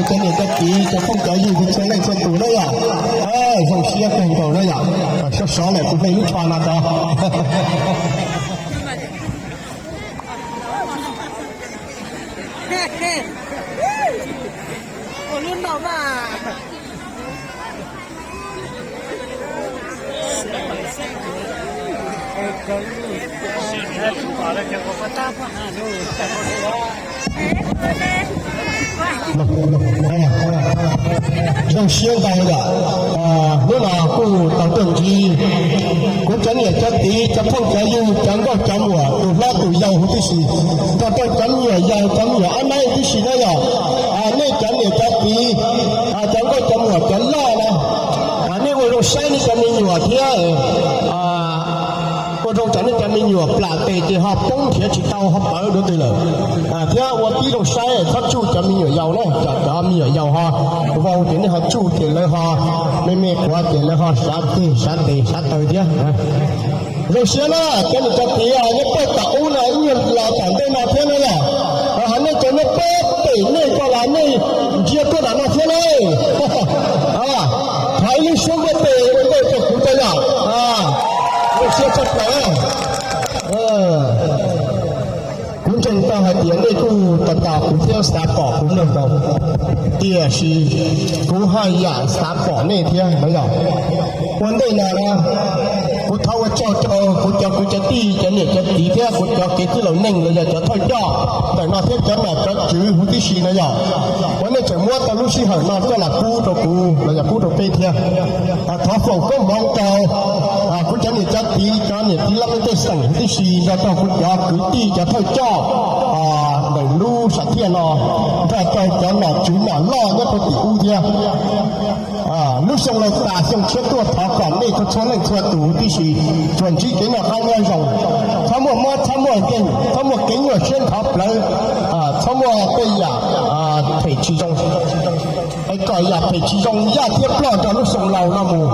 Cov niam cov txiv cov phooj cov ywg txhua leej txhua tus na yom, zoo siab kawg nkaus na yom, sov sov lawm kuv hle lub tsho no rau. Zoo siab ntau yom, hnub no kuj tau tuaj ntsib kuv cov niam cov txiv cov phooj cov ywg cov nkauj cov muam tus hlob tus yau huv tib si, nrog rau cov me nyuam yaus cov me nyuam ob naib tib si na yom. Nej cov niam cov txiv, cov nkauj cov muam cov loj na, nej ua zoo saib nej cov me nyuam thiab. Ua zoo tsam nej cov me nyuam plam tes ces ho poob nrhiav tsis tau ho pawv dua twg lawm. Thiab ua tib zoo saib txhob tsuj cov me nyuam yaus na, tsam cov me nyuam yaus ho vau ces nej ho tsuj ces lawv ho me me quav ces lawv ho sav ceg sav tes sav taw thiab. Zoo siab na, cov niam cov txiv nyob pawg tom ub no ib nyuag los tom ntej no thiab na yom. Ho nej cov nyob pem nej ko los nej ntsia tuaj tom no thiab na. Thov ib lub suab npuaj tes ua ntej rau kuv tau yom. Zoo siab tshaj plaws. Kuv ntseeg tau hais tias nej kuj tos tos kuv thiab xav pom kuv kawg nkaus, tiam sis kuv haj yam xav pom nej thiab no yom. Ua ntej no na, kuv thov ua tsaug rau kuv cov kwv cov tij cov niam cov txiv thiab kuv cov kev tij laus neej los yog cov thawj coj ntawm no thiab cov nom cov tswv huv tib si no yom. Ua nej tseem muab tau lub sij hawm no coj los pub rau kuv los yog pub rau peb thiab. Thov foom koob hmoov rau kuv cov niam cov txiv cov niam txiv laj mej tej xeem huv tib si nrog rau kuv cov kwv tij cov thawj coj ntawm lub sam thiaj no, nrog rau cov nom tswv nom loj nyob rau tim ub thiab. Lub xyoo laus tas xyoo tshiab tuaj thov kom nej txhua leej txhua tus huv tib si tsuas ntsib kev noj qab nyob zoo, txhob muaj mob txhob muaj nkeeg, txhob muaj kev nyuaj siab nthov plawv, txhob muaj tej yam phem tsis zoo, es kom yam phem tsis zoo yaj thiab ploj nrog lub xyoo laus no mus.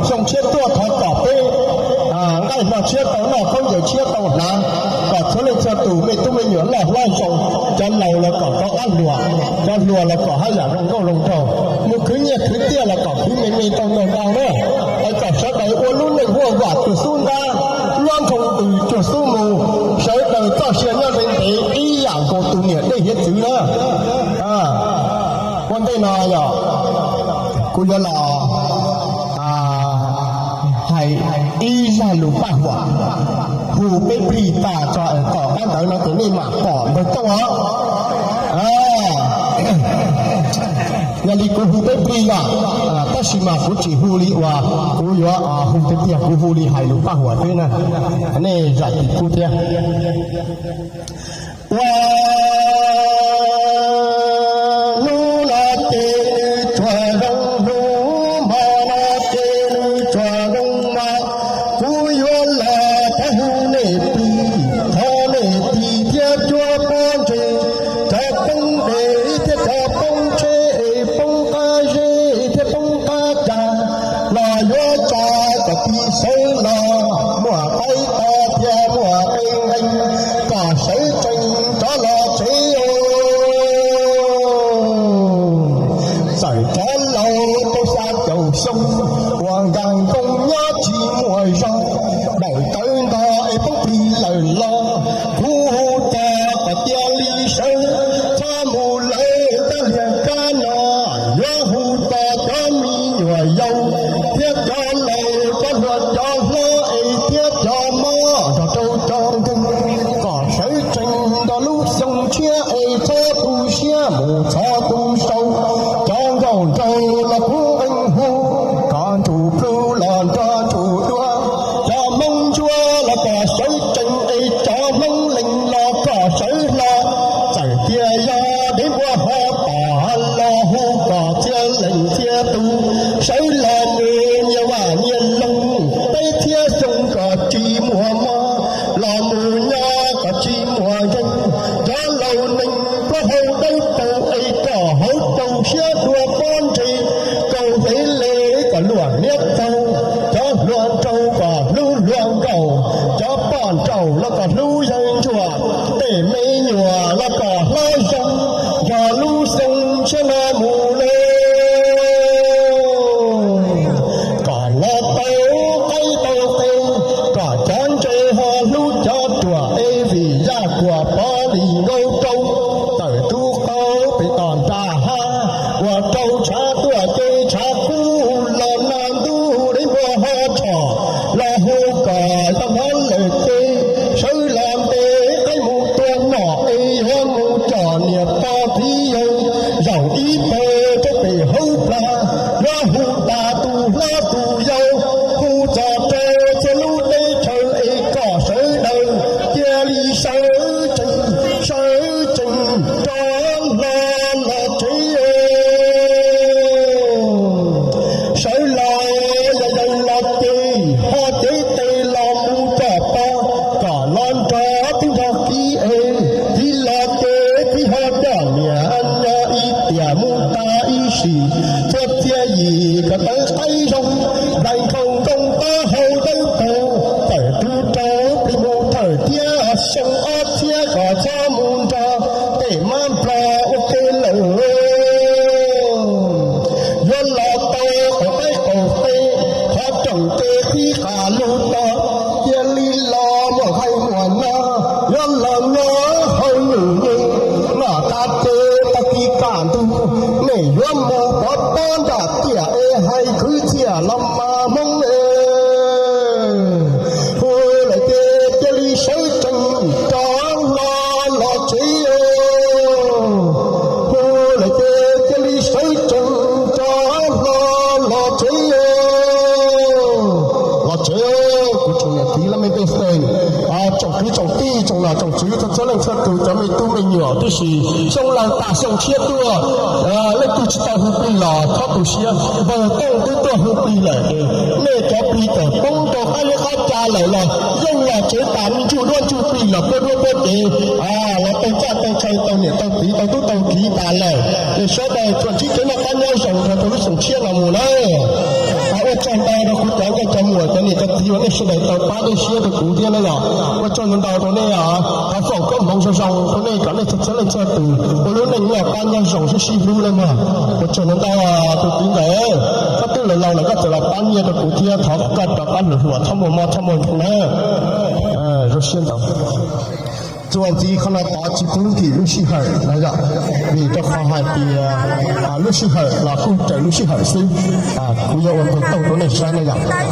Xyoo tshiab tuaj thov kom peb nqaij hlo tshiab tau noj khaub ncaws tshiab tau hnav, kom txhua leej txhua tus me tub me nyuam loj hlob zoo, cov laus los kom rov qab hluas, cov hluas los kom haj yam zoo nkauj zoo nraug, mus khwv nyiaj khwv txiaj los kom khwv me me tau ntau ntau na. Es kom sawv daws ua lub neej huaj vam cuag xub ntab, nyob nroo ntws cuag xub mu, sawv daws txoj sia nyob ntev ntev ib yam nkaus tus niam dej hiav txwv na. Ua ntej no yog kuv yuav los hais ib zaj lus paj huam hu peb plig tas tso, tom qab ntawd no ces nej mam pom ntawd tau os. Yog li kuv hu peb plig yog, tab sis mas kuv tsis hu li uas kuv yuav hu tiag tiag, kuv hu li hais lus paj huam xwb na, nej zam txim pub thiab. Ua hnub no ces nws tsuas zoo, hnub hmo no ces nws tsuas zoo hmo. Kuv yuav los thov hu nej plig, thov nej tig thiab cuab pob ntseg, cov poob npe thiab cov poob tsheb, poob qab zeb thiab poob qab cag, los yuav tsa kom tig sawv los muaj qaib tos thiab muaj qe nqees, kom sawv tsees rov los tsev os. Txawm cov laus tau xya caum xyoo, uas nkag nkoos nyob tsis muaj zog, daim tawv ntog es poob plig lawm los, kuv hu txog kom cia li sawv, txhob mus lawm tab liag kab no. Yuav hu txog cov me nyuam yaus thiab cov laus, cov hluas cov hlob es thiab cov mob nrog rau cov nkeeg, kom sawv tsees nto lub xyoo tshiab es txhob tu siab mus txhov tu sau. Cov nkauj nraug los kuv nqee hu, kom ntsug plhu los nrog ntsug dua. Cov Hmoob Ntsuab los kom sawv tsees es cov Hmoob Lees los kom sawv hlo. Txawm tias yog dev npua ho pom los hu kom txhia leej txhia tus sawv los nws nyias vaj nyias loog, teb thiab xyoo kom tsis muaj mob, los mus nyob kom tsis muaj nkeeg. Cov laus neeg plaub hau dawb paug es kom hauv rau siab dua pob ntseg, kaus hneev le kom luag hniav txaug. Cov hluas nraug kom hlub hluas nkauj, cov poj nraug los kom hlub yawg ntsuag, tej me nyuam los kom hlob zoo, nrog lub xyoo tshiab no mus kom cov ntse ho hlub cov ruam es vim yaj kuam pov lis nkauj rau, tawm tub qaub pem tom nram hav, ua rau tshav tuaj ces tshav kub los nag ntuj dej npua ho tshom, los hu kom yog hlob lawm ces sawv los ntes qaib mus tua nom es yuav mus coj niam pog txiv yawg zaum ib pawg rau pem hauv plag, yuav hu tas tus hlob tus yau, hu txog rau txhia lub teb chaws es kom sawv daws cia li sawv tsees, sawv tsees rov hlo los tsev. Sawv los yog yawg los ces ho cev tes los mus rau pog, kom los nrog tub nrog kiv es txiv los ces txiv ho coj niam nyob ib tiam mus tas ib sim, txhua txhia yim kom tawv qaib zoo, nplaim nkhaus nkoos taub hau dawb paug, tawm tub rau plig mus thawm thiab xyoo ob txhiab kom txhob mus nrog tej mab nplog ua ke lawm. Yuav los tau qaum qaib qaum qe, qhov rooj ces qhib qas lug tog, cia li los muaj nqaij muaj no, yuav los nyob hauv nws ne, noj tas ces tag kis kaj ntug, nej yuav mus pov pob nram tiaj es hais khwv txhiaj los mas Hmoob e. Hu lawm ces cia li sawv tsees rov hlo los tsev. Hu lawm ces cia li sawv tsees rov hlo los tsev. Los tsev, kuv tsoom niam txiv laj mej pej xeem, tsoom kwv tsoom tij, tsoom nom tsoom tswv txhua txhua leej txhua tus, cov me tub me nyuam tib si, xyoo laus tas xyoo tshiab tuaj, leej twg tsis tau hu plig los txhob tu siab, npawg Tooj twb tuaj hu plig lawm ces nej cov plig tawm poob rau qab liab qab ca lawm los yeej los tsev tas, me ntsuj duab ntsuj plig los puab duab puab cev, los tau txaj tau chaw, tau niam tau txiv, tau tub tau kiv tas lawm. Ces sawv daws tsuas ntsib kev noj qab nyob zoo rau lub xyoo tshiab no mus na. Ua tsaug ntau rau kuv cov nkauj cov muam, cov niam cov txiv uas nej sawv daws tau pab dej siab rau kuv thiab na yom. Ua tsaug ntau ntau rau nej os. Thov foom koob hmoov zoo zoo rau nej kom nej txhua txhua leej txhua tus ua lub neej noj qab nyob zoo sib sib hlub na mog. Ua tsaug ntau ntau tus txiv ntxawm, koj twb laus laus lawm koj txawm los pab nyiaj rau kuv thiab, thov koj rov qab hluas hluas, txhob muaj mob txhob muaj nkeeg na. Zoo siab ntau. Txuas ntxiv qhov no tod tsis pub nkim lub sij hawm na yom, vim rau qhov hais tias lub sij hawm los kuj raws lub sij hawm xwb. Kuv yuav ua ntu tauj rau nej saib na yom.